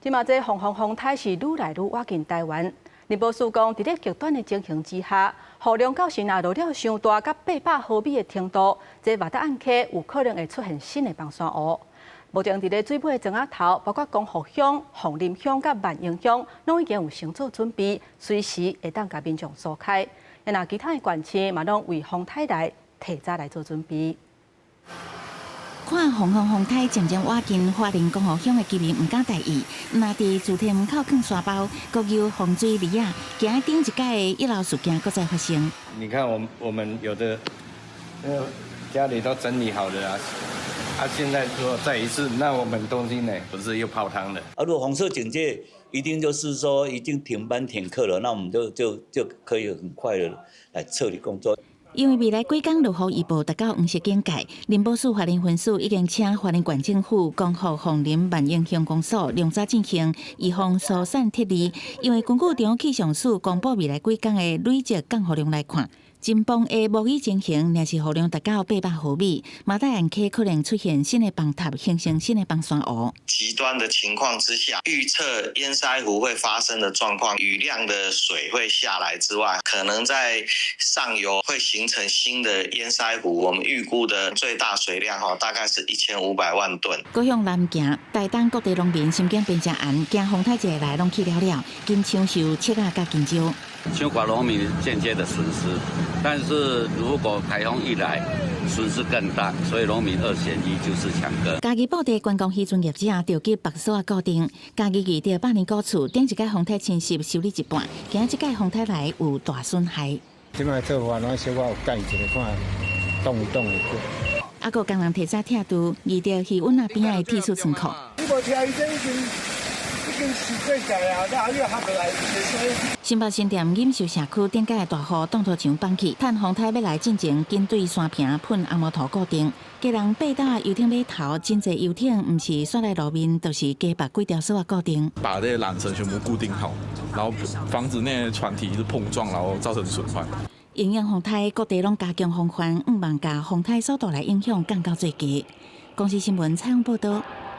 這馬這黃風風颱是愈來愈倚近台灣。林寶士講，佇咧極端的情形之下，雨量到時若落了傷大，佮800毫米的程度，這馬達岸溪有可能會出現新的崩山湖。目前佇咧水尾的莊仔頭，包括光復鄉、鳳林鄉佮萬榮鄉，攏已經有先做準備，隨時會當共民眾疏開。若其他的縣市嘛，攏為風颱來提早來做準備。看黃風風颱漸漸倚近，花蓮光復鄉的居民毋敢大意。若佇自天口囥沙包，閣有防水籬仔，驚頂一擺的溢流事件閣再發生。你看，我們有的，家裡都整理好了啊，啊，現在如果再一次，那我們東西呢，不是又泡湯了？啊，如果紅色警戒，一定就是說已經停班停課了，那我們就可以很快的來撤離工作。因為未來幾工落雨預報達到黃色警戒，林寶士花蓮分署已經請花蓮縣政府、光復、鳳林、萬榮鄉公所量早進行預防疏散撤離。因為根據中央氣象署公布未來幾工的累積降雨量來看，真崩的暴雨情形，若是雨量達到800毫米，馬大岸溪可能出現新的崩塌，形成新的崩山湖。極端的情況之下，預測堰塞湖會發生的狀況，雨量的水會下來之外，可能在上游會形成新的堰塞湖。我們預估的最大水量哈，大概是1500萬噸。閣向南行，台東各地農民心驚變成紅，驚風颱一來攏去了了，緊搶收粟仔佮香蕉。秋瓜農民間接的損失，但是如果颱風一來，損失更大，所以農民二選一就是搶割。嘉義埔地觀光漁船業者著急縛索仔固定，嘉義二著百年古厝，頂一擺風颱侵襲修理一半，驚這擺風颱來有大損害。這擺做法攏小可有改一下，看擋一擋會過。啊，閣工人提早拆除，遇著魚塭仔邊仔的鐵塑倉庫。你無聽伊這已經已經濕過在啊，那還要合落來。新北新店錦繡社區頂擺的大雨擋土牆崩去，趁風颱欲來進前，緊對山坪噴紅毛土固定。家人爬搭遊艇碼頭，真濟遊艇毋是煞來路面，就是加縛幾條索仔固定。把這些纜繩全部固定好，然後防止那些船體一直碰撞，然後造成損壞。因應風颱，各地攏加強防範，向望共風颱所帶來影響降到最低。公視新聞採訪報導。